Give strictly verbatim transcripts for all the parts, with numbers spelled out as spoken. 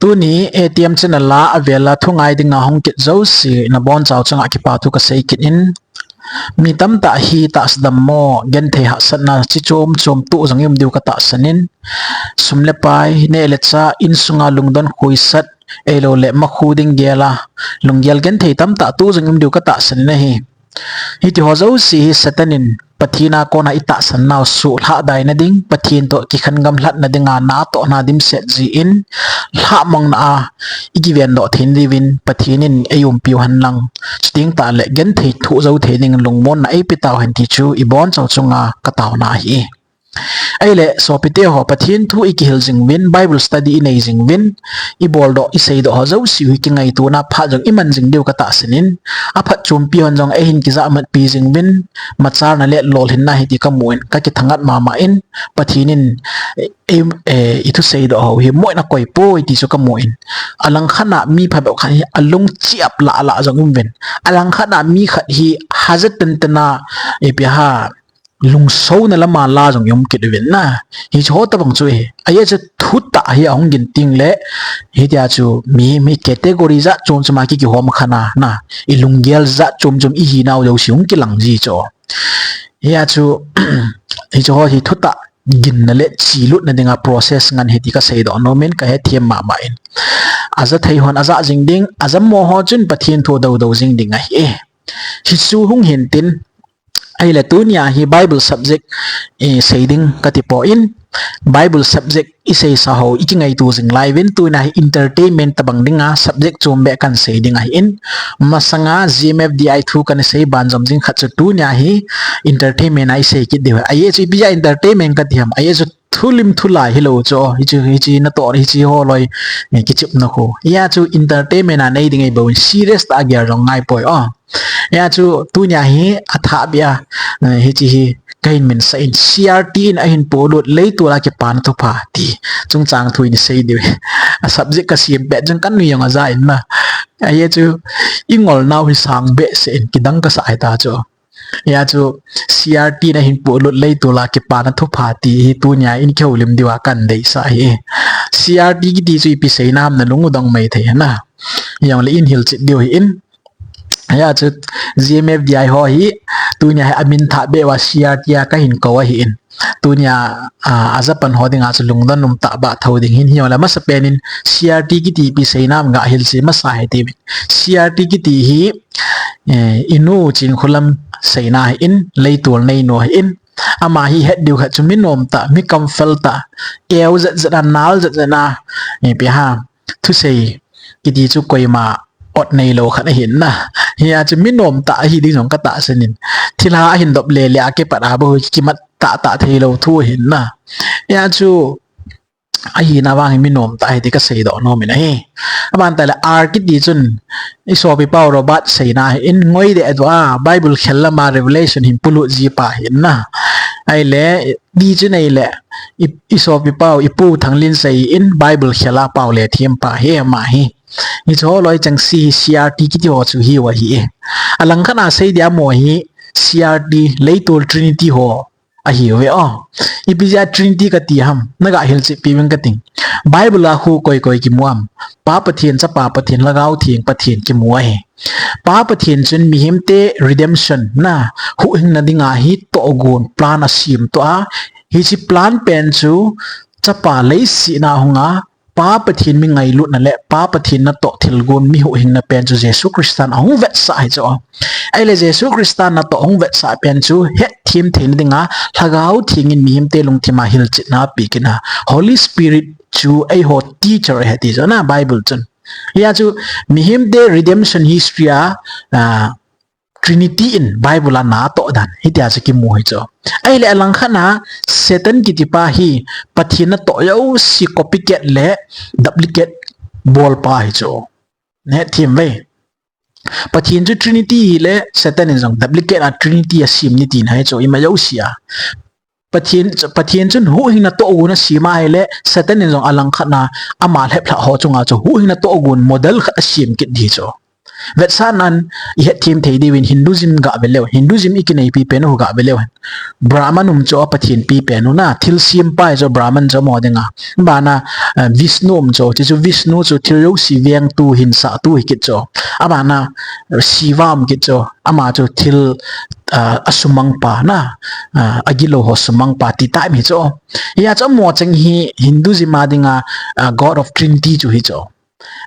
Tuni A T M channel a avela thungai dinga hung kit jouse nabonchau chunga kipa thu kasei kit in. Mi tamtah hi tahsa dammo, genthei hahsatna chi chom chom toh jong um diu katahsan in. Sum le pai, neh le chah, insunga lungdon khuisat, ahilou le makhu ding gel a, lunggel genthei tamtah toh jong um diu katahsan in ahi. Hiti ho jouse hi Satan in Pathen a kona itahsan nau suhlhah daina ding, Pathen toh kikhen gamlhatna dinga natohna dimset jin, lhahmangna a ikiven doh thei diuvin Pathen in eiumpiu hen lang, chuteng tahle genthei thoh jou thei ding lungmonna eipe tauhen ti chu ibonchau chunga kataona ahi. Ahile, sopite ho, Pathen thu ikihil jing uvin, Bible study inei jing uvin, ibol doh, isei doh ho jouse hi kingaitona phat jong iman jing diu katahsan in, aphatchompi hon jong eihin kijahmatpi jing uvin, machalna le lolhinna hiti kamu in, kakithangat mama in, Pathen in, eh, eh, ithusei doh ho hi moina koipoi ti chu kamu in. Alangkhat a mi phabep khat hi alung chiap lah lah jong um uvin. Alangkhat a mi khat hi hajat tenten a, eh, ipi ham, lungsona lama la jong i um kit uvin na. Hiche ho tobang chu ahi. Ajeh chu thutah hi ahung gin tengle, hitia chu mi, mi category jat chom chom a ki, kihom khan a na. I lunggel jat chom chom ihinau jouse hung kilang ji chu. Hia chu, hiche ho hi thutah ginna le chilutna dinga process ngen ahi ti kasei doh nom in, kahethem mama in. Aja thei hon aja jing ding, ajammo ho chun Pathen thu adou dou jing ding ahi. Hichu hung hin tin, ahile tunia hi Bible subject, eh, sei ding kati poi, Bible subject iseisa ho ikingaito jing lai uvin, tunia hi entertainment tobang dinga subject chom beh kahin sei ding ahin, masanga G M F D I thu kana sei banjom jing khat chu tunia hi entertainment a isei kit diu ahi. Ajeh chu ipi jeh a entertainment kati ham, ajeh chu thulim thulai hilou chu, hiche, hiche natoh, hiche ho loi, eh, kichepna khu. Hia chu entertainment a nei ding ahi bou in, serious tah a gel jong ngai poi o. Hia chu tunia hi athah beh a, eh, hiche hi kahin minsah in, C R T in ahin polut, leitol a kipana thupha ti. Chungchang thu in isei diu ahi. A subject kasem pet chun kanui jong aja in na. Ajeh chu ingol nau hi sang behseh in, kidang kasah ahi ta chu. Hia chu C R T in ahin polut, leitol a kipana thupha ti hi tunia in kihoulim diuva kahin deisah ahi. C R T kiti chu ipi seina ham, nalung u dong mai thei na. Hijongle in hilchet diu ahin. Hia chu G M F D I ho hi tunia hi amin thah beh uva C R T a kahin kou ahin. Tunia, ah, ajapan ho dinga chu lungdon um tah bah thou ding ahin, hijongle masapen in C R T kiti ipi seina ham gah hilchet masa hite. C R T kiti hi, eh, inu Chinkholam seina ahin, leitol neinu ahin. Ama hi het diu khat chu mi nomtah, mi kamfel tah, eu jet jet a, nal jet jet a, eh, ipi ham, thusei kiti chu koima ot neilou khat ahin na. Hia chu mi nomtah ahi ding jong katahsan in. Thilha ahin dop le le a kipat a bou hi kimat tah tah theilou thu ahin na. Hia chu ahina vang hi mi nomtah ahi ti kasei doh nom in ahi. Aban tah le R kiti chun i sopipa u Robert seina ahin, ngoi deh deh a, Bible khel lama Revelation hin polut ji pa ahin na. Ahile, D chun ahile, i, i sopipa u, i Pu Thanglin sei in, Bible khel a pao le them pa ahi ama hi. Hiche ho loi chengse hi C R T kiti ho chu hiu ahi. Alangkhat a sei dia mo hi C R T, leitol Trinity ho ahiuve o. Ipi jeh a Trinity kati ham, nagah hilchetpi uvin kating. Bible a khu koi koi kimu ham? Pa Pathen, Chapa Pathen, Lhagao Theng Pathen kimu ahi. Pa Pathen chun mihemte redemption na, huhhingna dinga hi tohgon plan asem toh a, hiche plan pen chu Chapa leiset a hunga, Pa Pathen mi ngailutna le Pa Pathen natoh thilgon mi huhhingna pen chu Jesu Christan ahung vetsah ahi chu. Ahile Jesu Christan natoh ahung vetsah pen chu hetthem theina dinga Lhagao Theng in mihemte lungthima hilchetna ape kit na. Holy Spirit chu eiho teacher ahi ti chu na Bible chun. Hia chu mihemte redemption history a, ah, Trinity in Bible a natoh dan hitia chu kimu ahi chu. Ahile alangkhat a Satan kiti pa hi Pathen natoh jouse copycat le duplicate bol pa ahi chu. Nahethem uve. Pathen chu Trinity hile Satan in jong duplicate a Trinity asem ni tina ahi chu, ima jouse a. Pathen, Pathen chun huhhingna tohgon asem ahile, Satan in jong alangkhat a ama lheplhah ho chunga chu huhhingna tohgon model khat asem kit ding chu. Vetsahnan i hetthem thei diuvin Hinduism gah ve leu. Hinduism i kineipi pen u gah ve leu hen. Brahman um chu a Pathen pi pen u na, thil sempa hi chu Brahman chu amaho dinga. Abana, eh, Vishnu um chu, ti chu Vishnu chu thil jouse vengtu, hinsahtu hi kit chu. Abana, eh, Shiva um kit chu, ama chu thil, ah, a sumangpa na, ah, a gilou ho sumangpa ti tai mi chu. Hia chu amaho cheng hi Hinduism a dinga, ah, God of Trinity chu hi chu.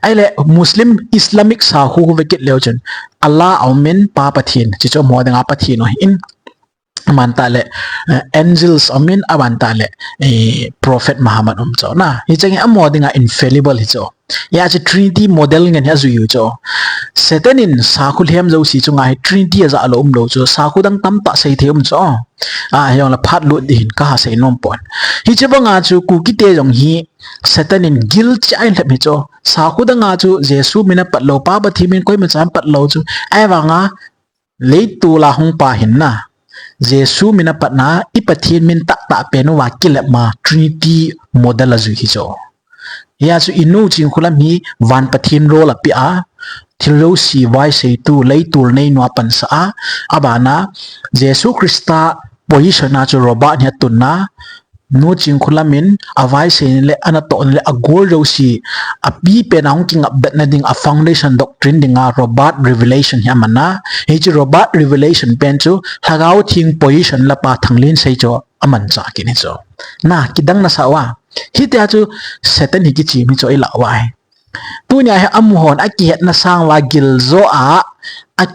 Ahile Muslim Islamic sakho khu ve kit leu chun Allah a um in, Pa Pathen, chi chu amaho dinga Pathen u ahin, aban tah le, eh, angels um in, aban tah le, eh, Prophet Muhammad um chu na. Hicheng hi amaho dinga infallible hi chu. Hia chu Trinity model ngen hi ajui u chu. Satan in sakho lhem jouse chunga hi Trinity ajah lou umlou chu. Sakho dang tamtah seithei um chu. A, hijongle phat lut ding hin kaha sei nom pon. Hiche banga chu Kukite jong hi Satan in gilcheh a ahin lhep hi chu. Sakho danga chu Jesu min apat lou, Pa Pathen min koima chan pat lou chu. Ahivanga leitol a hung pa hin na, Jesu min apatna, i Pathen min tahtah pen uva kilhep ma, Trinity model ajui hi chu. Hia chu i nu Chingkholam hi van Pathen role apeh a, thil jouse vaiseitu, leitol neinu a pansah a, abana Jesu Christa position a chu Robert hi atun a, nu Chingkholam in avaiseina le anatohna le agol jouse, api pen a hung kingapdatna ding, a foundation doctrine dinga Robert Revelation hi aman a. Hiche Robert Revelation pen chu Lhagao Theng position la Pa Thanglinsei chu amanchah kit hi chu. Na, kidang nasah uva. Hitia chu Satan hi kichem hi chu ilah uva hi. Tunia hi amahon akihetna sang uva giljo a, a,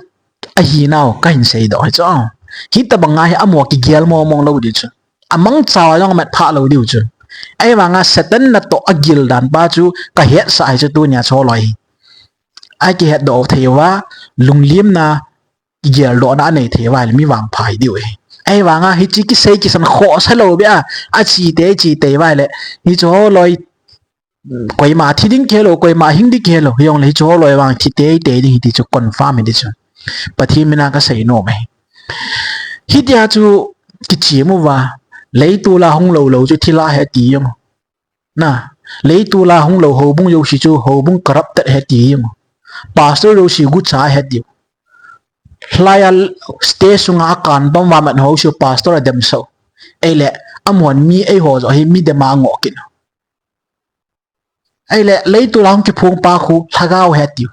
ahinau kahin seidoh hi chu. Hitobanga hi amaho kigel mongmong lou ding chu. Amangcha uva jong amat phah lou diu chu. Ahivanga Satan natoh agil dan pa chu kahetsah hi chu tunia chu holoi. Akihetdoh thei uva, lunglimna, kigeldohna anei thei uva le mi vangpha hi diu ahi. Ahivanga hiche kisei kisan khohsa lou beh a, ache tei, che tei uva le, hiche holoi, koima thi ding kihelou, koima hing ding kihelou, hijongle hiche holoi vang thi teitei ding hi ti chu confirm hi ti chu. Pathen mina kasei nom ahi. Hitia chu kichem uva, leitol a hung lou lou chu thilha ahi ati jong. Na, leitol a hung lou houbung jouse chu houbung corrupted ahi ati jong. Pastor jouse gucha ahi ati. Lhaiya stage sunga akan bam uva mat ho chu pastor ademsah u. Ahile, amahon mi eiho joh hi midem a angoh kit u. Ahile, leitol a hung kiphong pa khu, Lhagao ahi ati u.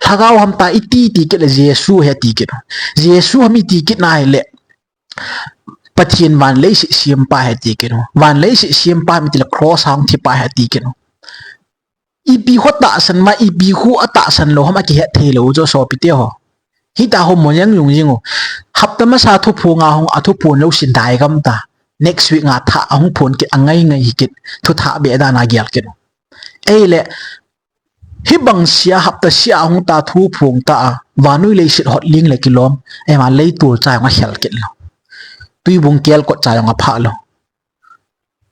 Lhagao ham tia iti ti kit le Jesu ahi ati kit u. Jesu ham iti kit na hile, Pathen van leiset sempa ahi ati kit u. Van leiset sempa ham iti le cross a hung thipa ahi ati kit u. Ipi khu tahsan ma, ipi khu atahsan lou ham akihet thei lou u chu sopite ho. Hitia ho mo jeng jung jing u. Hapta masa thuphong a hung, athuphon jouse dai gam ta. Next week nga thah ahung phon kit angai ngai hi kit. Thu thah beh dan a gel kit u. Ahile, hibang sea hapta sea hung ta thuphong ta a, vannoi leiset hot ling le kilom, ema leitol cha jong akhel kit lou. Tuibung kelkot cha jong aphah lou.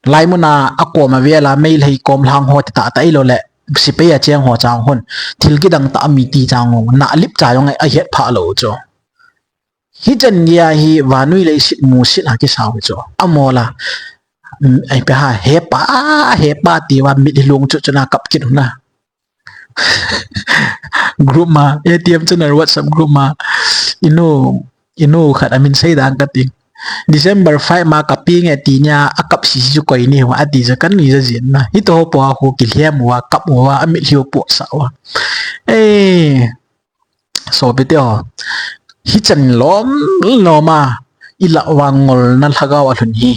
Laimun a akom a vel a Meitei kom lhang ho ti tahtah ahilou le, sepai a cheng ho cha hon. Thil kidang tah a mi ti cha hon. Nalip cha jong ahet phah lou chu. Hichan geiya hi vannoi leiset musit a kisau chu. Amol a. Mm, ai pe ha, hepa, hepa ti uva mit hi lung chu chu na kap kit u na. Group ma, A T M channel WhatsApp group ma. Inu, inu khat amin sei dang kati. December five ma kapi nge ti nia akap sisi chu koi ni uva ati chu kanui ja jin na. Hitoh ho po a khu kilhem uva kap uva amit hiu po sa uva. Eh, Sopite ho, hichan lom lom a, ilah uva ngolna lhagao alhun hi.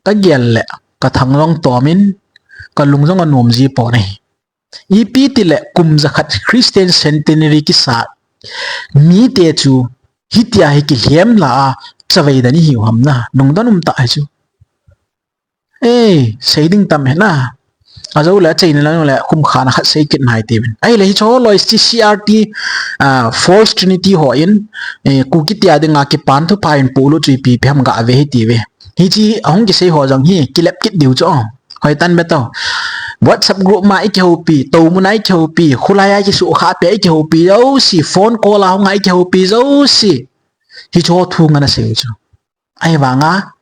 Kagel le, kathang jong tomin, kalung jong anom ji pon ahi. Ipi ti le, kum jakhat Christian centenary kisa, mite chu, hitia hi kilhem la a, chavei dan ihiu ham na, lungdon um tah hi chu. Eh, sei ding tam he na. Ajou le, achaina lang le, kum khat na khat sei kit nai ti uvin. Ahile hiche holoi C R T, ah, False Trinity hon, eh, Kuki tia dinga kipan thupha in pulu chu ipi ipi ham gave hiti uve. Hiche ahung kisei ho jong hi, kilep kit diu chu. Hoi tan be to. WhatsApp group ma ikihoupi, tomun a ikihoupi, khulai a ikisukha pe ikihoupi jouse, phone call a hung a ikihoupi jouse. Hiche ho thu ngen asei chu. Ahivanga,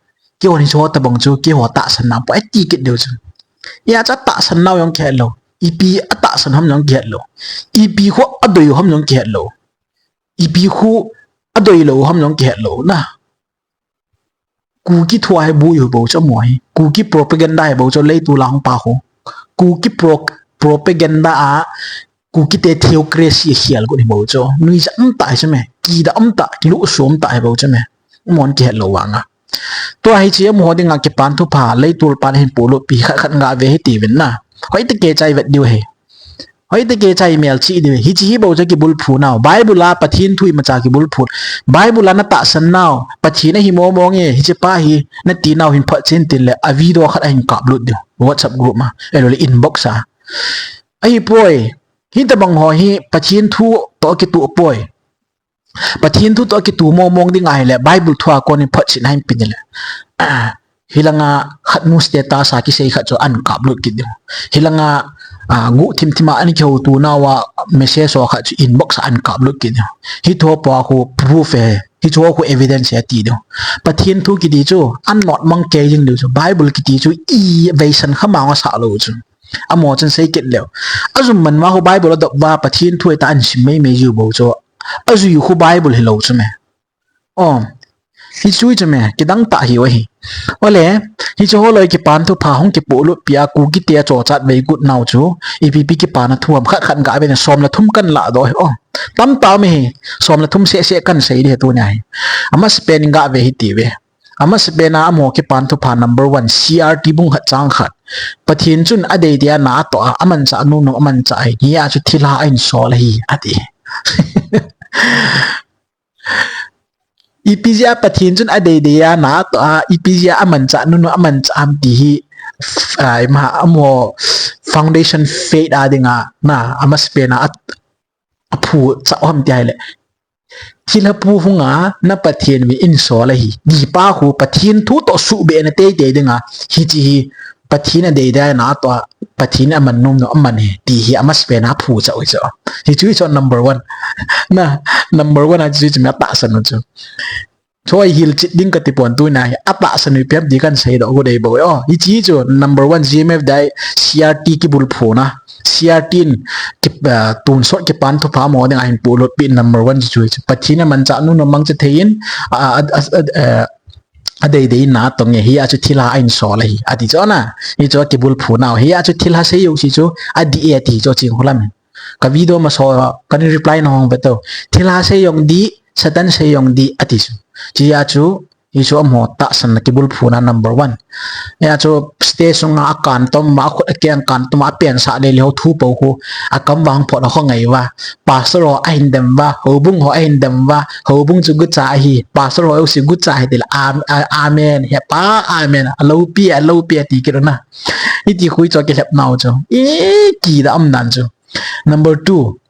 keiho ni chu ho tabang chu, keiho tahsan nau po, ati kit diu chu. Hia chu tahsan nau jong kihe lou. Ipi atahsan ham jong kihet lou. Ipi khu adei u ham jong kihet lou. Ipi khu adei lou ham jong kihet lou na. Kuki thu a hi bui u bou chu mo hi. Kuki propaganda hi bou chu leitul a hung pa khu. Kuki pro-, propaganda a Kuki te theocracy a khel got hi bou chu. Nuijat um tah hi chu me. Kidah um tah, kiluhsum tah hi bou chu me. Amahon kihet lou vang a. Tua hiche amaho dinga kipan thupha, leitul pan hin polut pi khat khat ga ve hiti vin na. Hoitah kei chai vet diu hi. Hoitah kei chai mel chi diu hi. Hiche hi bou chu kibulphu nau. Bible a Pathen thu imacha kibulphu. Bible a natahsan nau. Pathen ahi momo nge, hiche pa hi nati nau hin photchen tin le a video khat ahin kaplut diu. WhatsApp group ma. Ahilou le inbox a. Ahipoi. Hitobang ho hi Pathen thu toh kitoh poi. Pathen thu toh kitoh momong ding ahile, Bible thu a kon in photchen ahin pe ding le. Ah, hilanga khat nu status a kisei khat chu ahin kaplut kit diu. Hilanga, ah, guh thim thim a ahin kihouto nau a message ho khat chu inbox a ahin kaplut kit diu. Hiche ho pa khu proof e, hiche ho khu evidence e ti diu. Pathen thu kiti chu anot mang kei jing diu chu. Bible kiti chu i veisan kha mang asah lou chu. Amaho chun sei kit leu. Ajum man ma khu Bible adop uva Pathen thu ahi tia ahin sim mei mei jiu bou chu. Ajui khu Bible hilou chu me. O, hichu chu me, kidang tah hiu ahi. Ole, hiche ho loi kipan thupha hung kipolut pi a Kuki te a chochat vei got nau chu. Ipi pi kipan a thu ham khat khat ga ve ne som le thum kan ladoh hi. O, tamtah um hi, som le thum seh seh kan sei ding hi tunia hi. Amasapen in ga ve hiti ve. Amasapen a amaho kipan thupha number one, C R T bung khat chang khat. Pathen chun adei dei a na atoh a, amanchah nom nom amanchah ahi. Hia chu thilha ahin sol ahi, ati. Ipi jeh a Pathen chun adei dei a na atoh a, ipi jeh a amanchah nom nom amanchah ham ti hi, f-, ah, ima, amaho foundation faith a dinga, na, amasapen a, at-, aphuchah u ham ti ahile. Thilha pu hunga na Pathen vin eihin sol ahi. Ti pa khu Pathen thu toh suhbeh na teitei dinga. Hiche hi Pathen adei dei a na atoh a, Pathen aman nom nom aman ahi. Ti hi amasapen a aphuchah u hi chu. Hichu hi chu number one. Na, number one a chu chu me atahsan u chu. Chu hi hilchet ding kati pon tunia hi. Atahsan u ipi ham ti kan seidoh u dei bou. O, hiche chu number one G M F dei C R T kibulphuna. C R T in ki, ah, tonsot kipan thupha amaho dinga ahin polut pi number one chu chu. Pathen amanchah nom nom mangcha thei in, a, a, a, a, a, adei dei in na atoh nge hia chu thilha ahin sol ahi. Ati chu na. Hichu kibulphu nau. Hia chu thilha sei jouse chu adih e ati chu Chinkholam in. Ka video masa ho, ka reply na hung ve to. Thilha sei jong dih, Satan sei jong dih ati chu. Hiche a chu Hichu amaho tahsan na kibulphuna number one. Hia chu stage sunga akan tom uva, akhut akeng akan tom uva, apensah lele ho thu pou khu, akam vang phot a khongai uva. Pastor ho ahin dem uva, houbung ho ahin dem uva, houbung chu gucha ahi, pastor ho jouse gucha ahi tile, am-, a-, amen, he pa, amen, aloupi, aloupi, ati kit u na. Hiti khu chu kilhep nau chu. E, kidah um dan chu. Number two.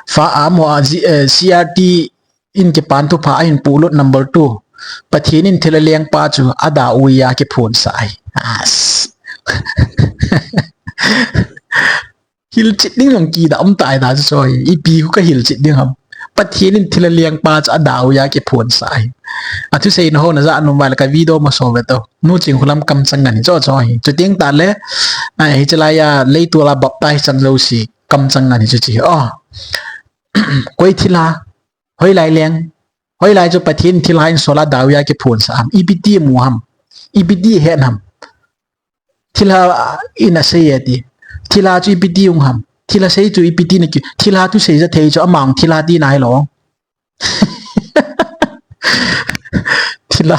Fa amaho a, G-, eh, C R T in kipan thupha ahin polut number two. Pathen in thilha lengpa chu ada uva kiphonsah ahi. As. Hilchet ding jong kidah um tai da chu hi. Ipi khu ka hilchet ding ham. Pathen in thilha lengpa chu ada uva kiphonsah ahi. Athusei na ho na ja nom uva le ka video masa ho ve to. Nu Chinkholam kamchang ngen hi chu chu hi. Chuteng tale, a, hiche laiya leitul a baptize chan jouse kamchang ngen hi chu chu hi. O. Koi thilha, hoilai leng, hoilai chu Pathen thilha eihin sol a ada uva kiphonsah ham, ipi ti mu ham, ipi ti het ham. Thilha in asei e ti. Thilha chu ipi ti um ham. Thilha sei chu ipi ti na ki. Thilha thusei ja thei chu amang thilha tina hilou. Thilha,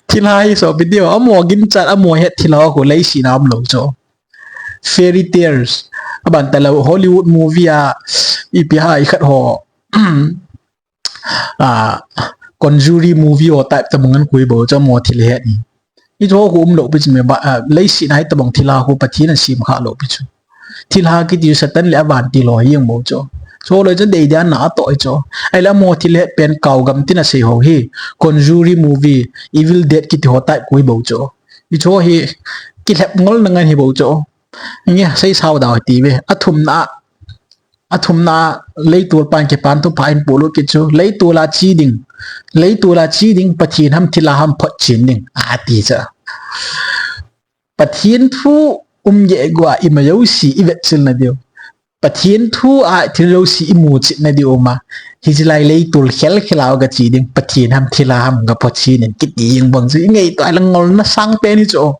thilha hi sopi diu, amaho ginchat, amaho het thilha khu leiset a umlou chu. Fairy tales. Aban tale Hollywood movie a, ipi ham ikhat ho. Ah, Conjuring movie ho type tabang an kui bou chu amaho thilha het ni. Hichu khu umlou pi chu me ba, ah, leiset a hitobang thilha khu Pathen in asem kha lou pi chu. Thilha kiti chu Satan le avantil ho hi jeng bou chu. Chu loi chu dei dei a na atoh hi chu. Ahile amaho thilha het pen kau gam tin asei ho hi. Conjuring movie, Evil Dead kiti ho type kui bou chu. Hichu hi kilhep ngol na ngen hi bou chu. Nge sei sao dau ti ve. Athumna, athumna leitul pan kipan thupha in polut kit chu. Leitul a che ding. Leitul a che ding Pathen ham thilha ham photchen ding. Ati chu. Pathen thu um geh gua ima jouse i vetchil na diu. Pathen thu a thil jouse i muchet na diu ma. Hiche lai leitol khel khel a ga che ding, Pathen ham thil ham ga pha chen in kiti jeng bang chu i ngaito a la ngolna sangpen hi chu.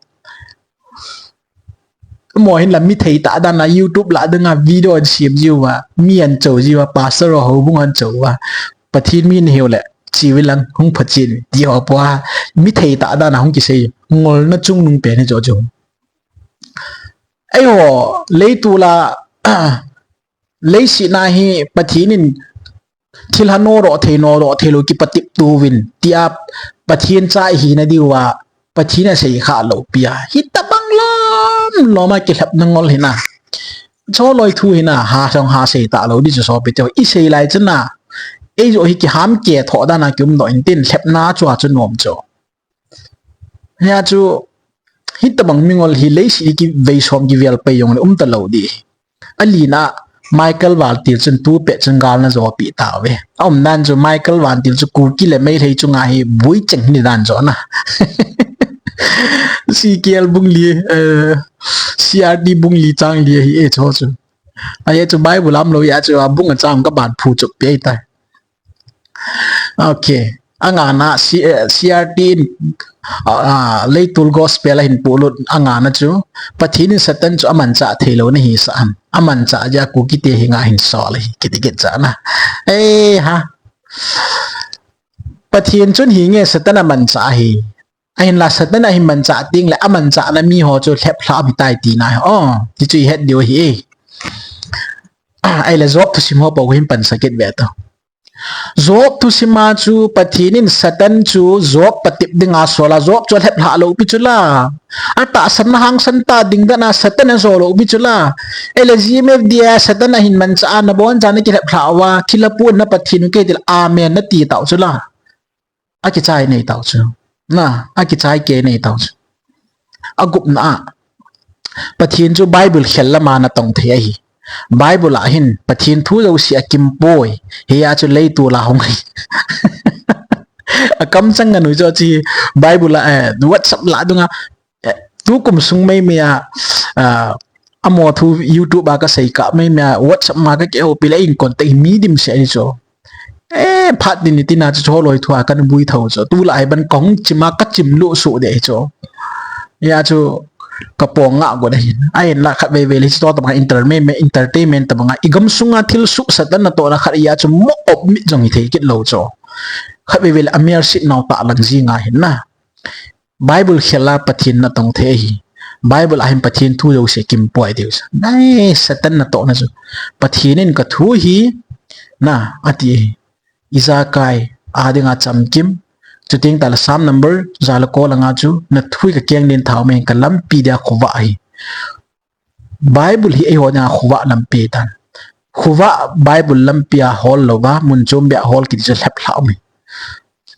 Amaho hin la mi thei tah dan a YouTube lah ding a video an sem jiu va, mi an chou jiu va, pastor ho houbung an chou va. Pathen mi nahiu le, che uvin lang hung pha chen ti ho pua, mi thei tah dan a hung kisei, ngolna chungnung pen hi chu chu. Eiho, leitol a, leiset na hi Pathen in thil ha nodoh thei, nodoh thei lou kipatep tou vin, tia Pathen cha i hina diu a, Pathen asei kha lou pi a. Hitabang lom lom a kilhepna ngol hi na. Choloi thu hi na, ha song ha sei ta lou di chu sopi teu. I sei lai chu na. Ei jo hi kiham ke tho dan a ki um doh in tin lhepna chu a chu nom chu. Hia chu, hitabang mingol hi leiset hi kivei som kivel pai jong le um ta lou di. Alina, Michael Vantil chun tu pet chun gal na jo pi ta ve. A um dan chu Michael Vantil chu Kuki le Meitei chunga hi bui cheng ni dan jo na. C K L bung li, eh, C R T bung li chang li hi e cho chu. A ye chu Bible lam lou ya chu a bung a chang ka ban phu chu pe tai. Okay. Angana C-, eh, C R T in, ah, ah, leitol gospel a hin pulut angana chu. Pathen in Satan chu amanchah thei lou na hi sa am. Amanchah jeh a Kuki te hi nga hin sol hi. Kiti kit cha na. Eh, ha. Pathen chun hi nge Satan amanchah hi. Ahin la Satan ahin manchah ting le amanchah na mi ho chu lhep lha mi tai ti na. Oh, ti chu i het diu hi e. Ah, ai le Job thusim ho po hin pan sakit ve to. Job thusim a chu Pathen in Satan chu Job patep ding a sol a, Job chu lhep lha lou pi chu la. Atahsan na hangsan ta ding dan a Satan a jo lou pi chu la. Ele G M F D a Satan ahin manchah a na bon cha na kilhep lha uva, thil a pu na Pathen u ke til amen na ti tau chu la. Akichai nei tau chu. Na, akichai ke nei tau chu. Agupna a. Pathen chu Bible khel lama na tong thei ahi. Bible a hin Pathen thu jouse akim poi. Hia chu leitol a hung hi. Akam chang nganu jo chi Bible a, eh, WhatsApp la dunga, eh, tukum sung mai mai a, ah, amaho thu YouTube a ka sei ka mai mai a WhatsApp ma ka ke ho pile in contact mi dim se ni cho. Eh, phat din ni tina chu choloi thu a kan bui thou cho. Tu la ai ban kong chima ka chim lu su de cho. Ya chu ka pong nga go de hin. Ai la khat vei vei le chu to ta bang inter-, me, me entertainment ta bang a. I gam sunga thil su Satan na to na khat ya chu mo op mi jong hi thei kit lo cho. Khat vei vei le a mer sit nau ta lang ji nga hin na. Bible khel a Pathen na tong thei hi. Bible a hin Pathen thu jouse kim poi diu sa. Nai Satan na to na chu. Pathen in ka thu hi na ati hi. Ijakai a dinga chamkim. Chuting ta la Psalm number ja le ko langa chu na thu hi ka keng din thau me ka lampi dia khovah hi. Bible hi eiho dinga khovah lampi tan. Khovah Bible lampi a hol lou va, mun chom bia hol kiti chu lhep lha um hi.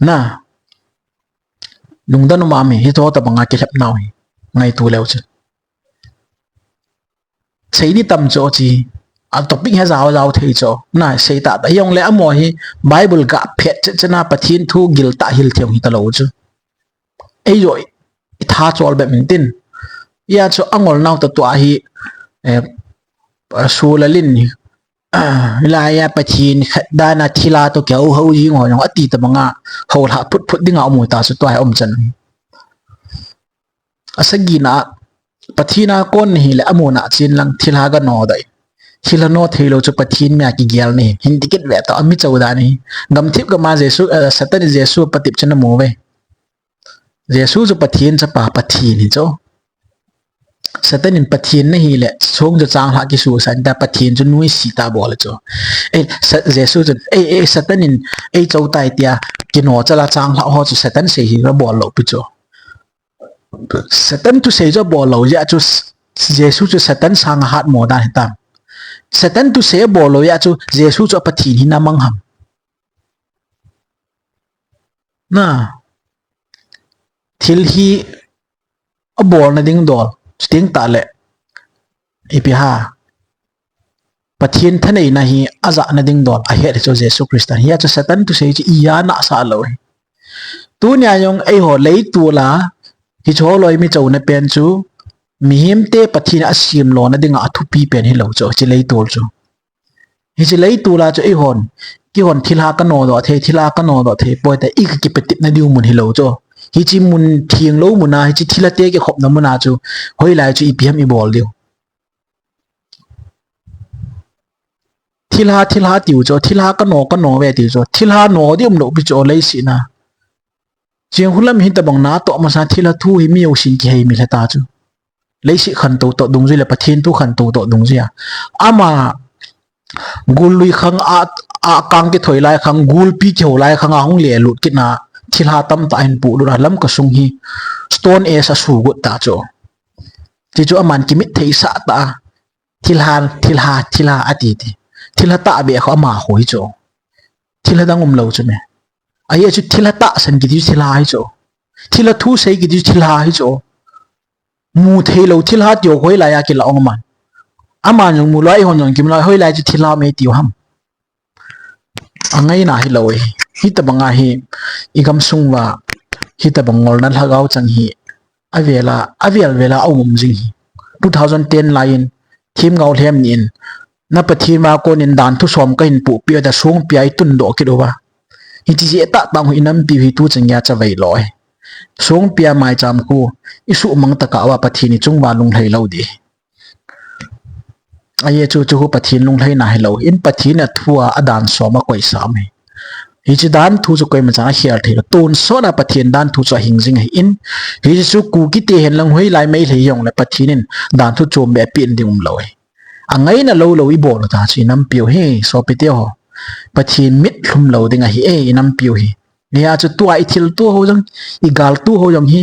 Na. Lungdon um a mi, hi to ta banga kilhep nau hi. Ngaito leu chun. Sei di tam cho chi. A topic he jao jao thei cho. Na, sei ta ta. Hi jong le amaho hi Bible ga phet che che na Pathen thu gil ta hil thei hi ta lou chu. Ei jo i tha chol be min tin. Ya chu angol nau ta tua hi, eh, su la lin ni. Ah, hilai a Pathen khat dan a thil a to keu ho jing ho jong ati ta banga ho lha phut phut dinga um ta chu tua hi um chan. A sagi na Pathen a kon hi le amu na chin lang thil ha ga no dai. Thil ha no thei lo chu Pathen mi a kigel ni. Hin dikit ve ta a mi chau da ni. Gam thip gam a Jesu, eh, Satan Jesu patep chu na mu ve. Jesu chu Pathen chapa Pathen hi chu. Satan in Pathen na hi le, song chu chang hla kisu san ta Pathen chu nuisat ta bol chu. Ei, Sa-, Jesu chu, ei, ei, Satan in ei chou tai tia, kino chala chang hla ho chu Satan sei hi ra bol lo pi chu. Satan thusei chu bol lo jeh chu, Jesu chu Satan sanga hat mo dan hi tam. Satan thusei bol lo jeh chu, Jesu chu Pathen hi na mang ham. Na, thil hi a bol na ding dol, chuting ta le, ipi ha, Pathen thanei na hi a ja na ding dol, a het chu Jesu Christa. Hia chu Satan thusei chu i a na sa lo hi. Tunia jong eiho leitol a, hi chu holoi mi chou na pen chu, Mihemte Pathen in asem lona dinga athupi pen hilou chu, hiche leitol chu. Hiche leitol a chu eihon, keihon thilha kano doh thei, thilha kano doh thei poi tia ikipatepna diu mun hilou chu. Hiche mun thenglou mun a, hiche thilhate kikhopna mun a chu, hoilai chu ipi ham ibol diu. Thilha, thilha tiu chu, thilha kano, kano ve tiu chu, thilha no ding umlou pi chu, leiset a. Cheng hulam hitobang natoh masa thilha thu hi mi jousen kihei mil hita chu. Leiset khantou toh dungjui le Pathen thu khantou toh dungjui a. Ama gul lui khang a, a kang kithoi lai khang, gulpi kihou lai khang a hung lelut kit na thilha tamtah ahin polut a Lamka sung hi Stone Age a sugut ta chu. Ti chu aman kimit thei sah ta a. Thilha, thilha, thilha ati ti. Thilha tahbeh kho ama kho hi chu. Thilha dang umlou chu me. Ahi chu thilha tahsan kiti chu thilha hi chu. Thilha thu sei kiti chu thilha hi chu. Mu theilou thilha tiu hoilai a kila ong man. Aman jong mu lou, eihon jong kimu lou, hoilai chu thilha me tiu ham. Angaina hilou e. Hitobang a hi, igamsung uva, hitobang ngolna lhagao chang hi, avel a, avel vel a aum um jing hi. Two thousand ten lai in, themgao lhem ni in, na Pathen ma konin danthu som kahin pohpeh a, songpi a itundoh kit uva. Hiche jeh tah tah u hi inampiu hi tuchan geiya chavei lou e. Songpi a maicham khu, isuhmang tah a uva Pathen ichung uva lunglhai lou ding. Ahi chu, chu khu Pathen lunglhaina hilou. In Pathen a thu a, adan som a koisah um hi. Hiche danthu chu koima chan akhel thei lou. Tonsot a Pathen danthu chu ahing jing ahi in. Hiche chu Kuki te hen lang hoilai Meitei jong le Pathen in danthu chom beh apen ding umlou hi. Angaina lou lou ibol u ta chu inampiu hi, sopite ho. Pathen mit lhum lou ding ahi e, inampiu hi. Hia chu tua ithilto ho jong, igalto ho jong hi.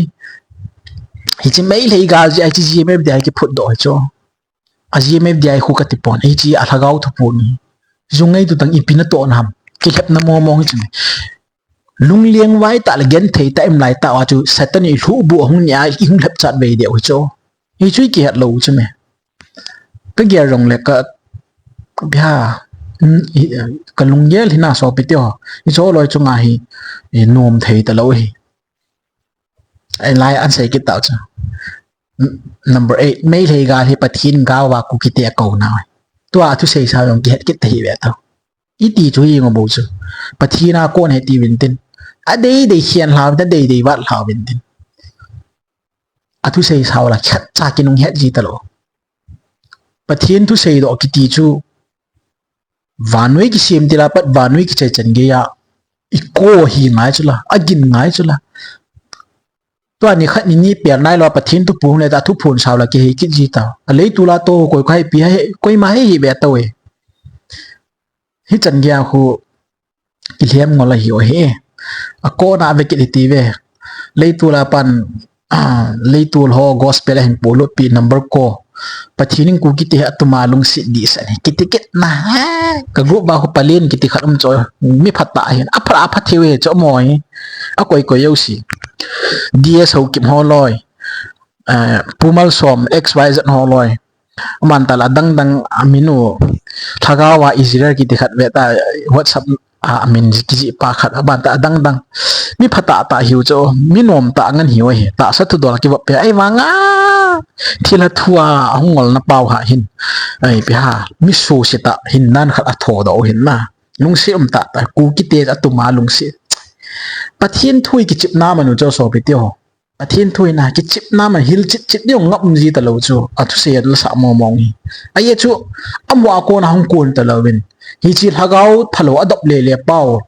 Hiche Meitei igal jeh a, hiche G M F D I kiphutdoh hi chu. A G M F D I khu kati pon, hiche a lhagao thu pon hi. Jung ngei tu tang ipi natoh na ham. Kilhepna momong hi chu me. Lungleng vai tah le genthei tah im lai tah uva chu Satan in ilhuh bu ahung nia, ihung lhep chat vei deu hi chu. Hichu ikihet lou chu me. Kagel jong le ka, ka bia, mm, i, ka lunggel hi na sopite ho. Hichu loi chunga hi, i nom thei talou hi. Ahilai an sei kit tau chu. N-, number eight, Meitei gal hi Pathen gal uva Kuki te akou nau. Tua thusei sao jong kihet kit ta hi ve tau. Iti chu hi ngo bou chu. Pathen a kon ahi ti uvin tin. Adei dei khen lha uvin tin, adei dei vat lha uvin tin. Athusei sao la khat cha kinung het ji talou. Pathen thusei doh kiti chu. Vannoi kisem til a pat vannoi kichai chan geiya. Iko hi ngai chu la, agin ngai chu la. Tua nikhat nini pel nailou a Pathen thu phon le ta thu phon sao la kihei kit ji ta. A leitol a toh koi koi pi ha, koima hei hi ve tau e. Hichan geiya khu kilhem ngol ahi u ahi. Akona ve kit hiti ve. Leitol a pan, ah, leitol ho gospel ahin polut pi number ko. Pathen in Kuki te hi atuma lungset dihset ahi. Kiti kit na ha. Ka group a khu Palen kiti khat um chu. Mi phatah ahin. Aphat, aphat thei u ahi chu mo hi. Akoi koi jouse. D S Haokip ho loi. Eh, Pu Malsom, X Y Z ho loi. Aman tah la adang dang amin u. Lhagao a Israel kiti khat ve ta, WhatsApp a amin kijih pa khat. Aman tah adang dang. Mi phatah tah hiu chu. Mi nom tah ngen hiu ahi. Tahsa thudol kivop pe. Ahivanga. Thilha thu a hung ngolna pau ha hin. Ai, pi ha. Mi suse tah hin nan khat athodoh u hin na. Lungset um tah tah. Kuki te atuma lungset. Pathen thu hi kichepna manu chu sopite ho. Pathen thu hi na, kichepna man hilchet chet ding ngap um ji talou chu, athusei a la sa momong hi. Ahi chu, amaho a kona hung kon talou vin. Hiche lhagao phalou adop le le pau,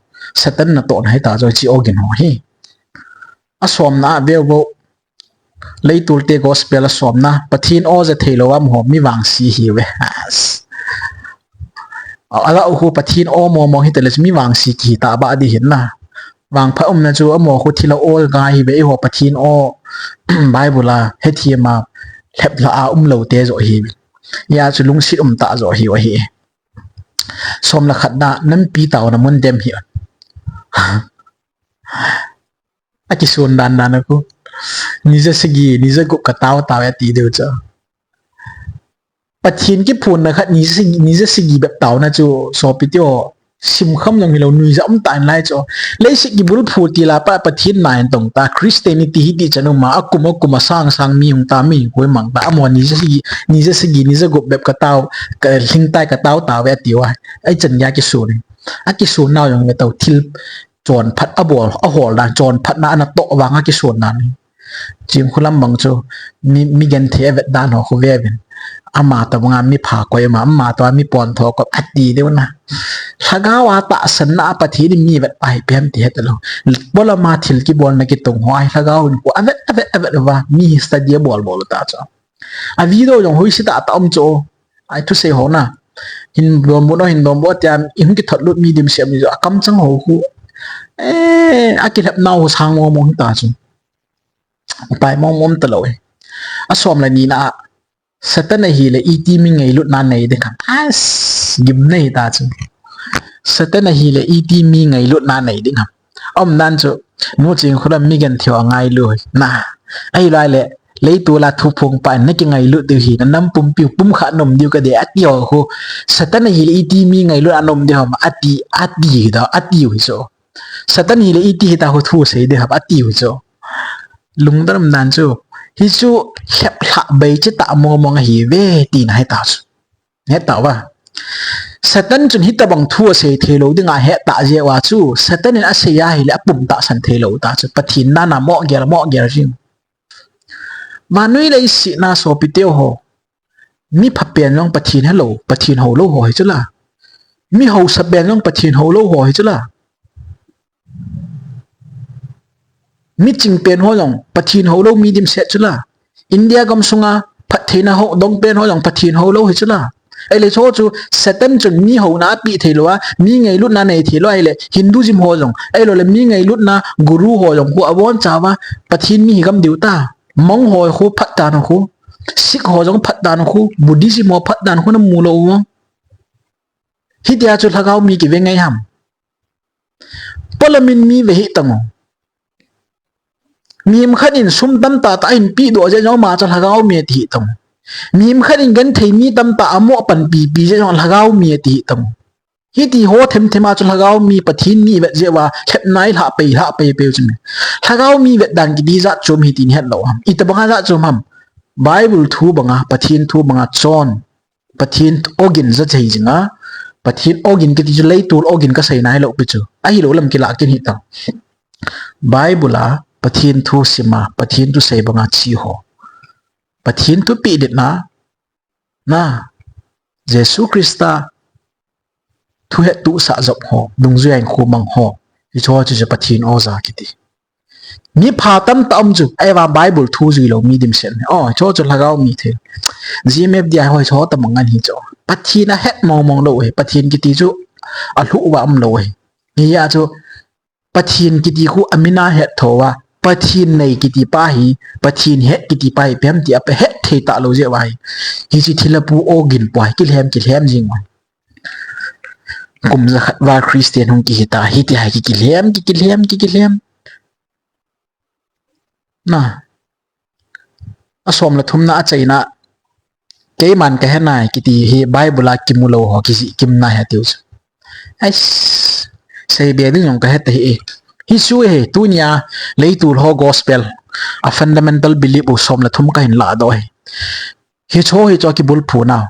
Satan natohna hita chu hiche ogin ho hi. Asomna a veu veu, leitol te gospel asomna, Pathen o ja theilou amaho mi vangse hi ve. As. Ala u khu Pathen o momong hita le chu mi vangse kihi ta ba di hin na. Vangpha umna chu amaho khu thilha o ngai hi ve, eiho Pathen o Bible a hethem a lhep lha a umlou te joh hi ve. Hia chu lungset um tah joh hi u ahi. Som le khat na, nampi taona mun dem hi. Akison dan dan a khu. Ni ja sagi, ni ja gup ka tao tao e ati diu chu. Pathen kiphonna khat ni ja sagi, ni ja sagi bep taona chu sopite ho. Simkham jong hilou, nuija um tan lai chu. Leiset kibulphu tila pa Pathen na in tong ta, Christianity hiti chan um a, akum akum a sang sang mi hung ta, mi hung mang ta, amaho nija sagi, nija sagi, nija gup bep ka tao, ka lhing tai ka tao tao ve ati uva. Ai chan gei a kisun e. Akisun nau jong ve tao thil chonphat abol, ahol dan, chonphat na ana toh vang akisun na ni. Chingkhulam bang chu mi, mi genthei avet dan ho khu ve uvin. Ama tobang a mi pha koi ma, ama tobang a mi pontho koi ati diu na. Lhagao a tahsan na a Pathen in mi vet pa hi ipi ham ti het lou. Polam a thil kibolna kitung ho a hi Lhagao in khu avet, avet, avet uva mi hi study abol bol u ta chu. A video jong hoise tah tah um chu. Ai thusei ho na. Hin donbut o, hin donbut o tia, i hung kithot lut mi dimset mi chu, akamchang ho khu. Eh, akilhep nau ho sang mong mong hi ta chu. Upai mong mong um talou e. Asom le ni na a, Satan ahile iti mi ngailutna nei ding ham. As, gimnei ta chu. Satan ahile iti mi ngailutna nei ding ham. Aum dan chu, Nu Chingkhulam mi genthei ho angailu hi. Na, ahilou le, leitol a thuphong pa in na kingailut diu hi, na nam pumpi u pumkhat na um diu ka de ati ho khu. Satan ahile iti mi ngailutna na um diu ham, ati, ati hi ta, ati u hi chu. Satan hile iti hita ho thu sei ding ham, ati u hi chu. Lungdon um dan chu. Hi chu lhep lhah bei che tah mong mong ahi ve tina hi ta chu. He ta uva. Satan chun hitobang thu asei thei lou dinga he ta jeh uva chu. Satan in asei ahile apum tahsan thei lou ta chu. Pathen na na mo gel, mo gel jing. Vannoi leiset na sopi teho. Mi pha pen jong Pathen helou, Pathen houlou ho hi chu la. Mi hausa pen jong Pathen houlou ho hi chu la. Mi ching pen ho jong Pathen houlou mi dimset chu la. India gam sunga phattheina ho dong pen ho jong Pathen houlou hi chu la. Ahile chu chu Satan chun mi houna apeh thei lou a, mi ngailutna nei thei lou ahile Hinduism ho jong, ahilou le mi ngailutna guru ho jong khu abon chauva Pathen mi hi gam diu ta. Monk ho khu phat dan khu, Sikh ho jong phat dan khu, Buddhism ho phat dan khu na mu lou u. Hitia chu lhagao mi kive ngai ham. Polam in mi ve hih tang u. Mihem khat in sum tamtah tah ahin pehdoh jeh jong ama chu lhagao mi ati hih tang u. Mihem khat in genthei mi tamtah amo panpi pi jeh jong lhagao mi ati hih tang u. Hiti ho them them a chu lhagao mi Pathen mi vet jeh uva lhepna i lhah pei, lhah pei pei u chu mi. Lhagao mi vet dan kiti jat chu um hi tin het lou ham. Itobang a jat chu um ham. Bible thu banga, Pathen thu banga chon. Pathen ogin ja chei jing a. Pathen ogin kiti chu leitol ogin ka sei nai lou pi chu. Ahilou lam kilah kin hih tang. Bible a Pathen thu sim a, Pathen thu sei banga che ho. Pathen thupeh dit na, na, Jesu Christa thu hettohsah jop ho, dungjuiya in khu mang ho, hicho chu chu Pathen o ja kiti. Mi pha tamtah um chu, ahivang Bible thu jui lou mi dimset. O, hicho chu lhagao mi thei. G M F D I ho hicho tobang ngan hi chu. Pathen ahet mong mong lou hi, Pathen kiti chu alhuh uva um lou hi. Hia chu, Pathen kiti khu amin a het tho uva, Pathen nei kiti pa hi, Pathen het kiti pa hi, ipi ham ti a pa het thei talou jeh uva hi. Hiche thilha pu ogin pu hi, kilhem, kilhem jing uva. Kum jakhat val Christian hung kihi ta, hiti hi ki, kilhem, ki, kilhem, ki, kilhem. Na. Asom le thumna achaina. Keiman kahe nai kiti hi Bible a kimu lou ho kijih kim nai atiu chu. Ais, seibe ding jong kahe tahih e. Hichu hi tunia leitol ho gospel a fundamental belief u som le thum kahin lahdoh hi. Hicho hicho kibulphu nau.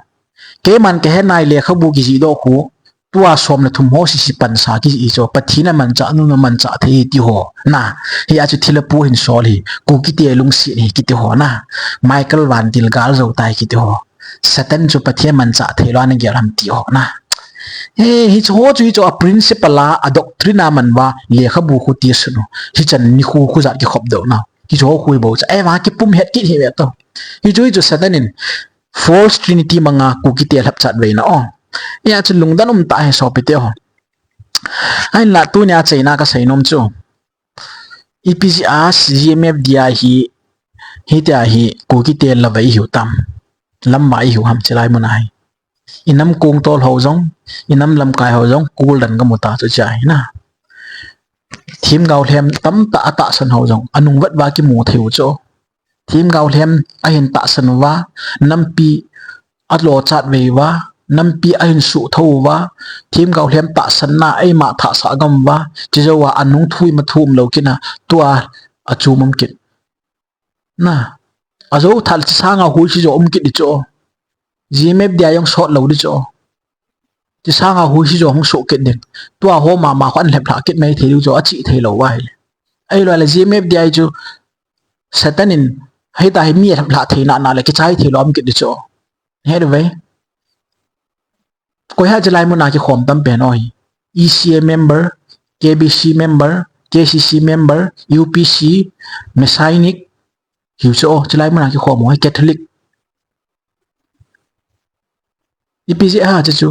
Keiman kahe nai lekhabu kijihdoh khu. Tua som le thum ho sisi pansa kijih chu Pathen amanchah nom amanchah thei ti ho. Na, hia chu thilha pu hin sol hi, Kukite lungset hi kiti ho na. Michael Van Til gal jou tai kiti ho. Satan chu Pathen amanchah thei lou ana gel ham ti ho na. He, hicho chu hicho a principle a, a doctrine a man uva, lekhabu khu ti sun u. Hichan nikho khu jat kikhop doh na. Hicho khu hi bou cha. Ahivang kipum het kit hi ve to. Hichu hichu Satan in false trinity manga Kukite lhapchat veina o. Hia chu lungdon um tah hi sopite ho. Ahinla tunia achaina kasei nom chu. Ipi jeh a G M F D I hi, hitia hi Kukite lavei ihiu tam. Lamvai ihiu ham chilai mun a hi. Inam kong tol ho jong, inam lamkai ho jong, kul dan kamu ta chu chia hi na. Themgao lhem tamtah atahsan ho jong, anung vet uva kimu thei u chu. Themgao lhem ahin tahsan uva, nampi alochat vei uva, nampi ahin suh thou uva, themgao lhem tahsanna eima thah sah gam uva, chujou a anung thu ima thu umlou kit na, tua achom um kit. Na, ajou thah le chi sanga huisi jo um kit di chu. G M F D I jong sot lou di chu. Chi sanga huisi jo hung soh kit ding. Tua ho mama kho an lhep lhah kit mai thei diu chu, achi thei lou uva ahile. Ahilou le G M F D I chu Satan in hita hi mi lhep lhah thei na na le kichai thei lou um kit di chu. He de ve. Koi ham chulai muna kikhom tam pen ho hi? E C A member, K B C member, K C C member, U P C, Messianic, hiu chu o, chulai muna kikhom ho hi Catholic. Ipi jeh ham chu chu.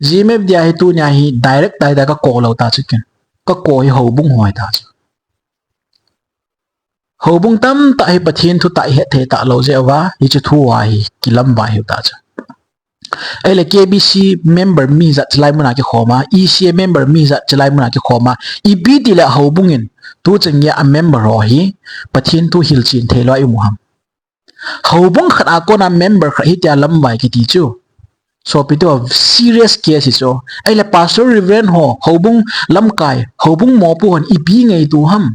G M F D I hi tunia hi direct direct a ka kou lou ta chu ken. Ka kou hi houbung ho hi ta chu. Houbung tamtah hi Pathen thutah i het thei talou jeh uva, hiche thu a hi kilamvai hiu ta chu. Ahile K B C member mi jat chulai muna kikhom a, E C A member mi jat chulai muna kikhom a, ipi tile houbung in, tuchan geiya member ho hi, Pathen thu hilchen thei lou a i um u ham? Houbung khat a kona member khat hitia lamvai kiti chu. Sopi te ho, serious case hi chu. Ahile pastor reverend ho, houbung lamkai, houbung mopo hon ipi ngaito u ham?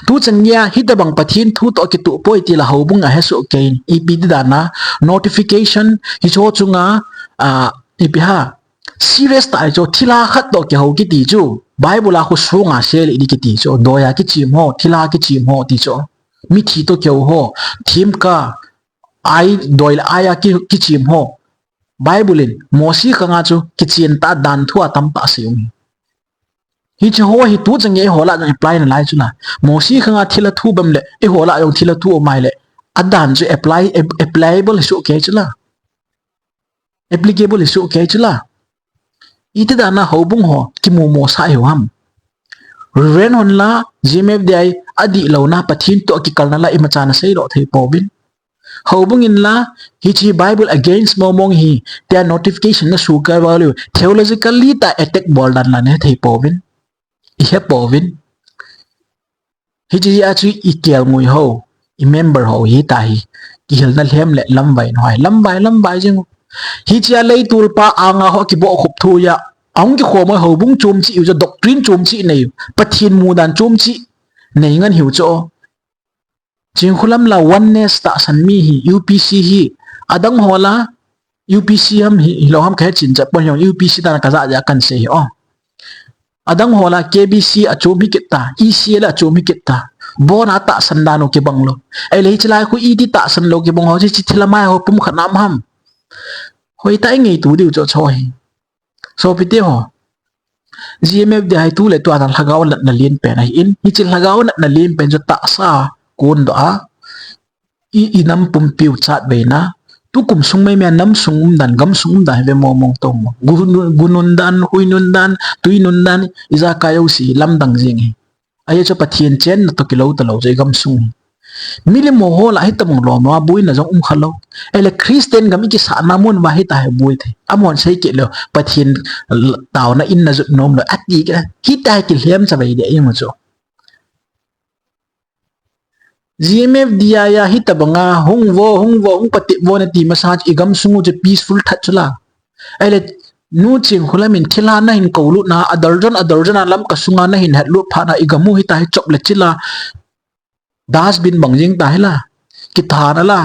Tuchan geiya, hitabang Pathen thu toh kitoh poi tile houbung a hesoh kei in, ipi ti dan a, notification, hicho chunga, a, ipi ham, serious tah hichu, thilha khat toh kihou kiti chu, Bible a khu sunga sel di kiti chu, doiya kichem ho, thilha kichem ho ti chu, mithi toh kihou ho, themgao, ai, doi le ai a ki, kichem ho. Bible in, Mosi khanga chu, kichen tah dan thu a tamtah sei um. Hiche ho hi tuchan geiya eiho lah jong apply nalai chu la. Mosi khanga thilha thu bang le, eiho lah jong thilha thu um ahile, adan chu apply, ap-, applicable hi soh kei chu la. Applicable hi soh kei chu la. Iti dan a houbung ho, kimu mo sa hiu ham? Reverend hon la, G M F D I, adih louna, Pathen toh kikalna la, imacha nasei lou thei pouvin. Houbung in la, hiche Bible against mong mong hi, tia notification na su kal val u, theologically tah attack bol dan la nahethei pouvin. Ihe pouvin. Hiche a chu i kelngoi ho, i member ho hita hi, kihilna lhem le lamvai na ho hi, lamvai, lamvai jing u. Hiche a leitolpa anga ho kibohkhup thu a, ahung kikhom u houbung chom cheh u chu, doctrine chom cheh nei u, Pathen mudan chom cheh nei ngen hiu chu. Chinkholam la oneness tahsan mi hi, U P C hi, adang ho la, U P C ham hi, hilou ham kahe chin cha pon jong, U P C dan a kajah jeh a kahin sei hi o. Adang ho la, K B C achom hi kit ta, E C A la achom hi kit ta. Bon a tahsan dan u kibang lou. Ahile hiche lai khu iti tahsan lou kibang ho, hiche thilha mai ho pum khat na um ham? Hoitah a i ngaito diu chu chu hi. Sopi te ho, G M F D I hi tu le tua lhagao natna lenpen ahin, hiche lhagao natna lenpen chu tahsa kondoh a, i, i nam pumpi u chatveina, tukum sung mai mai a nam sung umdan, gam sung umdan hi ve mong mong tong mo. Gu nun, gu nun dan, hui nun dan, tui nun dan, ijakai jouse lamdang jing hi. Ajeh chu Pathen chenna toh kilou talou chu i gamsung hi. Milim ho lah hitabang lom lom a boina jong um khalou. Ahile Christian gam i kisahna mun uva hita hi boi thei. Amahon sei kit leu, Pathen taona in najot nom lou, ati kit a. Hita hi kilhem chavai deh jeng u chu. G M F D I a hitabang a hung vo, hung vo, hung patep vo nati masa chu i gamsung u chu peaceful that chu la. Ahile, Nu Chinkholam in thilha nahin koulutna, a darjan, a darjan a Lamka sunga nahin hetlut phat na, i gam u hita hi chop le chil a, dustbin bang jeng ta hi la, kithat na la,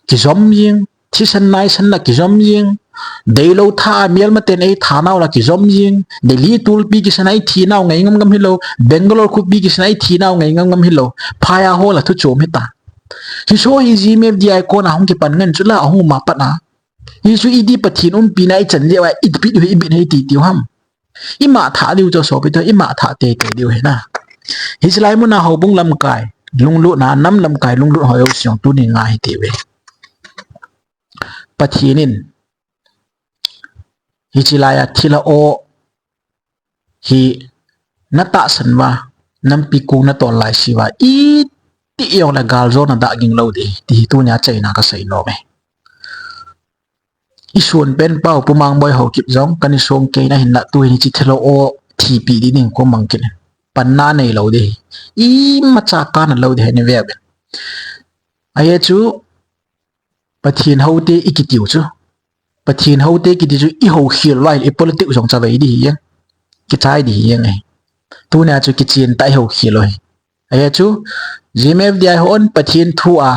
kijom jeng, thisan naisan la kijom jeng, deilou tha a melmaten eithat nau la kijom jeng, Delhi tulpi kisan a ithi nau ngai ngam ngam hilou, Bangalore khopi kisan a ithi nau ngai ngam ngam hilou, phai a ho la thu chom hita. Hiche hi G M F D I kona hung kipan ngen chu la, ahung um a pat a. Hichu iti Pathen umpina ichan jeh uva, iti pi u hi ibit hi ti tiu ham. Ima thah diu chu sopi te, ima thah teitei diu hi na. Hiche lai muna houbung lamkai, lunglutna, nam lamkai, lunglut ho jouse tuni ngai hi ti uve. Pathen in, hiche lai a thilha o, hi natahsan uva, nampi kong natol laise uva, iti jong le galjona dah ging lou ding, ti hi tunia chaina kasei nom e. I suon pen pau Pu Mangboi Haokip jong, kana song kei na hin na tu hin hiche thilha o thipi di ding ko mang kit. Panna nei lou ding. Imacha kana lou ding ni ve ben. Ajeh chu, Pathen houte i kitiu chu. Pathen houte kiti chu i houkhel uva ahile i politics jong chavei di hi jeng. Kichai di hi jeng ahi. Tunia chu kichen tah i houkhel u ahi. Ahi chu, G M F D I hon Pathen thu a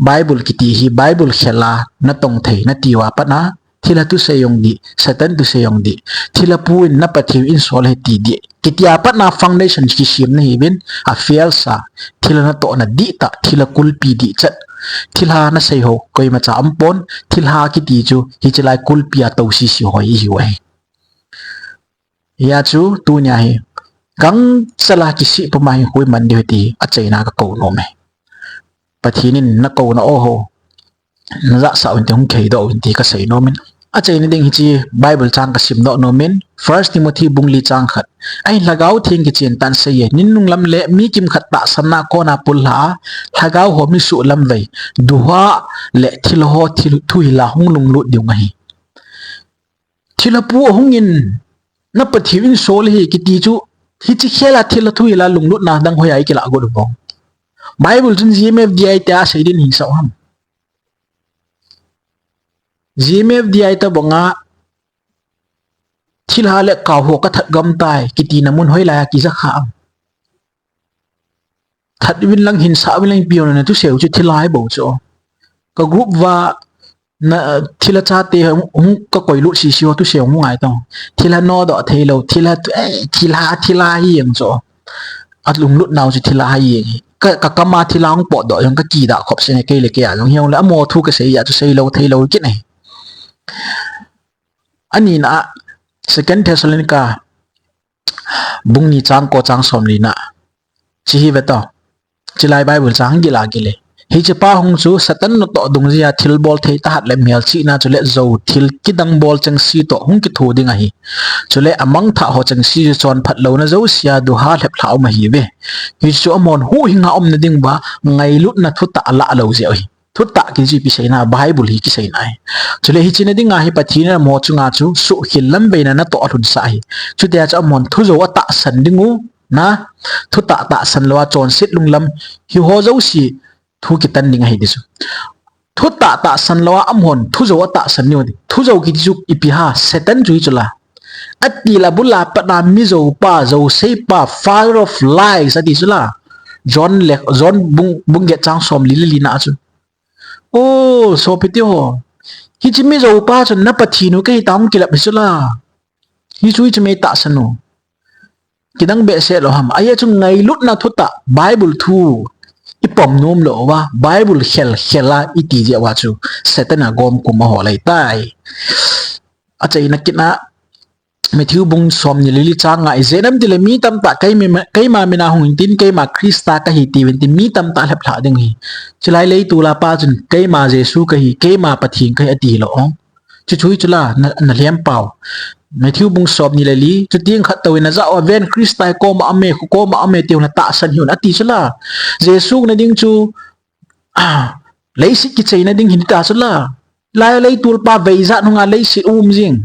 Bible kiti hi, Bible khel a natong thei nati uva pat a, thilha thusei jong di, Satan thusei jong di, thilha pu in na Pathen in sol ahi ti di. Kiti a pat a foundation kisem nahiuvin, a fail sa, thilha natoh na dihtah, thilha kulpi dihchet, thilha nasei ho, koima cha umpon, thilha kiti chu, hiche lai kulpi a tou sisi ho ihiu ahi. Hia chu tunia hi, gangchal a kisih puma hi huhhing man diu ahi ti achaina kakou nom e. Pathen in nakouna o ho, najahsah uvin ti hung kiheidoh uvin ti kasei nom in. Achaina ding hiche Bible chang kasimdoh nom in, First Timothy bung li chang khat. Ahin Lhagao Theng kichen tah in asei e, ninunung lam le mi kimkhat tahsanna kona pullha a, lhagao ho mi suhlamvei, duha le thilha ho thil, thuhil a hung lunglut diu ahi. Thilha pu ahung in, na Pathen in sol ahi kiti chu, hiche khel a thilha thuhil a lunglutna dang hoiya i kilah got u vang. Bible chun G M F D I tia asei din hisah u ham. G M F D I tobang a, thilha le kao ho kathat gam tai, kitina mun hoilai a kija kha am. That uvin lang hinsah uvin lang ipi jong na thusei u chu thilha ahi bou chu. Ka group uva na, thilha chate hung, hung kakoi lut sisi ho thusei hung ngai tong. Thilha nodoh theilou, thilha thu, eh, thilha, thilha hi jeng chu. Alunglut nau chu thilha hi jeng. Ka, ka kam a thilha hung potdoh jong kakidah khop seh e, kei le kei a jong hijongle amaho thu kasei a chu seilou theilou kit ahi. Anina, Second Thessalonica, bung ni chang ko chang som li na. Hiche hi ve to. Hiche lai Bible chang gil a gil e. Hiche pa hung chu Satan natoh dungjuia thilbol thei tahat le melchihna chule jou thil kidang bol chengse toh hung kitho ding ahi. Chule amangthah ho chengse chu chonphat louna jousea duha lheplhah um ahiuve. Hichu amahon huhhing a umna ding uva ngailutna thutah alah lou jeh u ahi. Thutah kiti chu ipi seina, Bible hi kiseina ahi. Chule hiche na dinga hi Pathen in amaho chunga chu suhkhel lamveina natoh alhunsah ahi. Chutia chu amahon thujou atahsan ding u, na, thutah tahsan lou a chonset lunglam, hiho jouse thu kitan ding ahi ti chu. Thutah tahsan lou a amahon thujou atahsan ding u ti. Thujou kiti chu ipi ham, Satan chu hi chu la. Atil abul a pat a mijou pa, jousei pa, father of lies ati chu la. John le, John bung, bung get chang som li le li na chu. O, sopite ho. Hiche mijou pa chun na Pathen u kahi tah hung kilep hi chu la. Hichu hichu mei tahsan u. Kidang behseh lou ham. Ahi chu ngailutna thutah Bible thu ipom nom lou uva, Bible khel khel a iti jeh uva chu Satan a gomkum aho lai tai. Achaina kit na Matthew bung som ni le li chang nga, ijeh inem itile mi tamtah keima, keima min a hung intin, keima Christa kahi tiuvin tin, mi tamtah lheplhah ding ahi. Chulai leitol a pa chun, keima Jesu kahi, keima Pathen kahi ati lou. Chuchu hi chu la, na, na lhem pau. Matthew bung som ni le li, chuteng khat touvin najah uva ven Christa hi koma aume, kho koma aume, tiu natahsan hih un ati chu la. Jesu na ding chu, ah, leiset kicheina ding ahi ta chu la. Lai leitol pa vei jat nunga leiset um jing.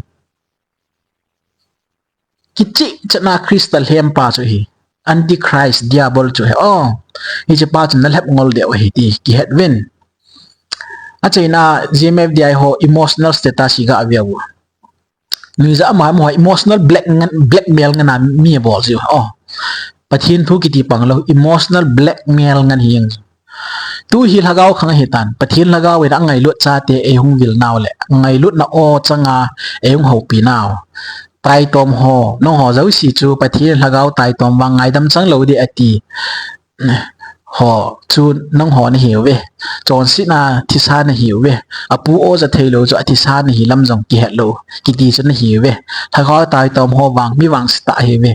Kicheh chet na Christa lhem pa chu hi. Antichrist, Diabol chu hi. O, hiche pa chu nalhep ngol diu ahi ti kihet uvin. Achaina G M F D I ho emotional status hi gave uvo. Nuijat ama mo emotional black ngan, blackmail ngan a mi abol jiu. O, Pathen thu kiti pang lou, emotional blackmail ngan hi jeng. Tu hi lhagao khang ahi tan. Pathen lhagao in angailut chate eihung vil nau le, angailutna aw changa eihung houpi nau. Taitom ho, nangho jouse chu Pathen lhagao taitom vang ngaidam chang lou ding ati. Ho chu nangho nahiuve. Chonsetna thisa nahiuve. Apu aw ja thei lou chu athisa nahi lam jong kihet lou. Kiti chu nahiuve. Lhagao taitom ho vang, mi vangse tah ahiuve.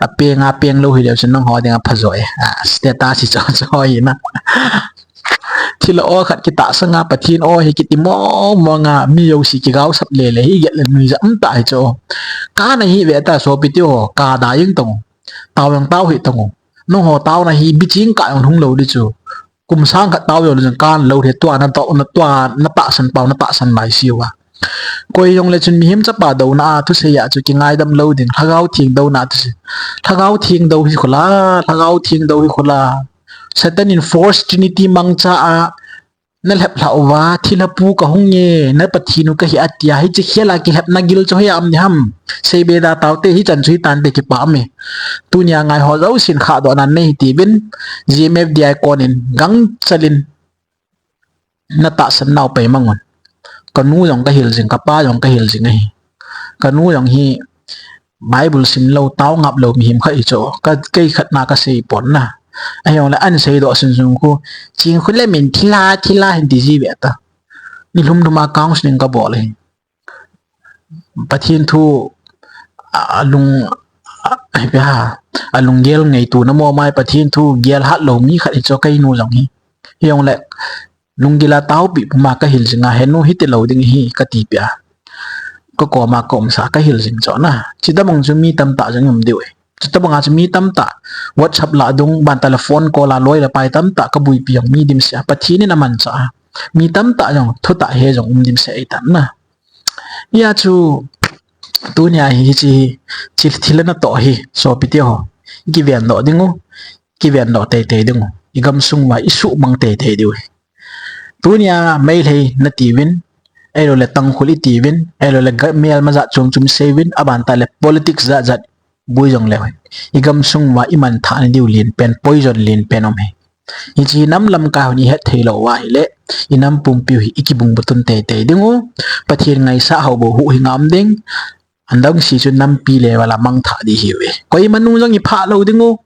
Apeng a peng lou hileu chu nangho dinga phajo e. A, status hi chu, chu hi na. Thil aw khat kitahsan a Pathen aw hi kiti mong mong a mi jouse kigaosap le le hi get le nuijat um tah hi chu. Ka nahi ve ta sopite ho, ka da jeng tong. Tao jong tao hih tong. Nangho taona hi biching kah jong hung lou ding chu. Kum sang khat tao jong le jong kan lou hi tua na tao na tua na tahsan pau na tahsan lai siu a. Koi jong le chun mihem chapa douna a thusei a chu kingaidam lou ding. Lhagao Theng douna thusei. Lhagao Theng dou hi khu la, Lhagao Theng dou hi khu la. Satan in false trinity mangcha a nalhep lhah uva, thilha pu kahung e, na Pathen u kahi atia, hiche khel a kilhepna gil chu hoiya um ding ham. Seibe da taute, hichan chu hitante kipah ume. Tunia ngai ho jousen khahdohna nei hite uvin, G M F D I konin gangchal in natahsan nau pei mang un. Kanu jong kahil jing, kapa jong kahil jing ahi. Kanu jong hi Bible sim lou, tao ngap lou mihem khat hichu, ka, kei khat na kasei pon na. Ahijongle ahin seidoh sunsun khu, Chingkhulemin thilha, thilha hin ti ji ve ta. Nilhum lhum a counseling kabol ahi. Pathen thu, a, alung, a, ipi ham, alunggel ngaito na mo mai Pathen thu gel hat lou mi khat hichu keinu jong hi. Hijongle, lunggil a taopi puma kahil jinga, henu hiti lou ding ahi kati pia. Kakoma kaumsa kahil jing chu na. Chutobang chu mi tamtah jong um diu ahi. Chutobanga chu mi tamtah WhatsApp lah dung, banta le phone call a loi le pai tamtah kabuipi jong mi dimset a. Pathen in amanchah a. Mi tamtah jong thutah he jong um dimset ahitan na. Hia chu tunia hi, hiche hi, hiche thil natoh hi, sopite ho, ikivendoh diu, kivendoh teitei diu, igamsung uva isuhmang teitei diu ahi. Tunia Meitei nati uvin, ahiloule Tangkhul iti uvin, ahiloule ga-, melma jat chom chom isei uvin, abantah le politics jat jat bui jongleu hen, igamsung uva imanthah na diu lenpen, poison lenpen um ahi. Hiche hi nam lamkai hon ihet thei lou uva ahile, inam pumpiu hi ikibung butun teitei diu. Pathen ngaisah hou bou huhhing a um ding. Adang se chu nampi level a mangthah ding ihiuve. Koima nung jong iphah lou diu.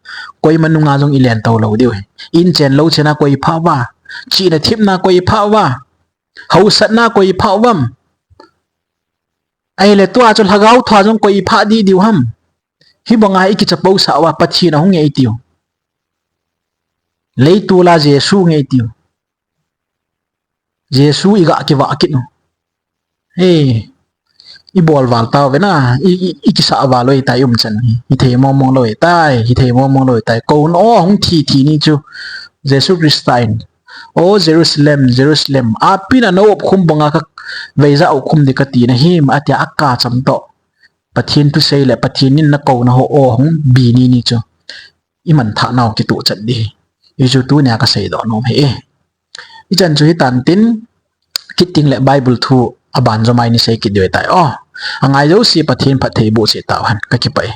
Koima nunga jong ilentou lou diu ahi. Inchen louchen a koi iphah uva? Chihna thepna koi iphah uva? Haosatna koi iphah uvam? Ahile tua chu lhagao thua jong koi iphah ding diu ham? Hibanga ikichapousah uva Pathen ahung e itiu. Leitol a Jesu nge itiu. Jesu iga kivah kit u. He, ibol val tauve na, i, i, ikisah val u ahitai umchan hi. Hithei mong mong lou ahitai, hithei mong mong lou ahitai. Kouna o hung thi thi ni chu Jesu Christa in, O Jerusalem, Jerusalem, apina na-opkhum banga ka veija opkhum ding kati nahim, atia akacham toh. Pathen thusei le Pathen in nakouna ho o hung bi ni ni chu imanthah nau kitoh chat ding ahi. Hichu tunia kaseidoh nom ahi. Hichan chu hitan tin, kit tengle Bible thu aban jomai ni sei kit diu ahitai. O, angai jouse Pathen phatthei boh cheh tauhen, kakipah e.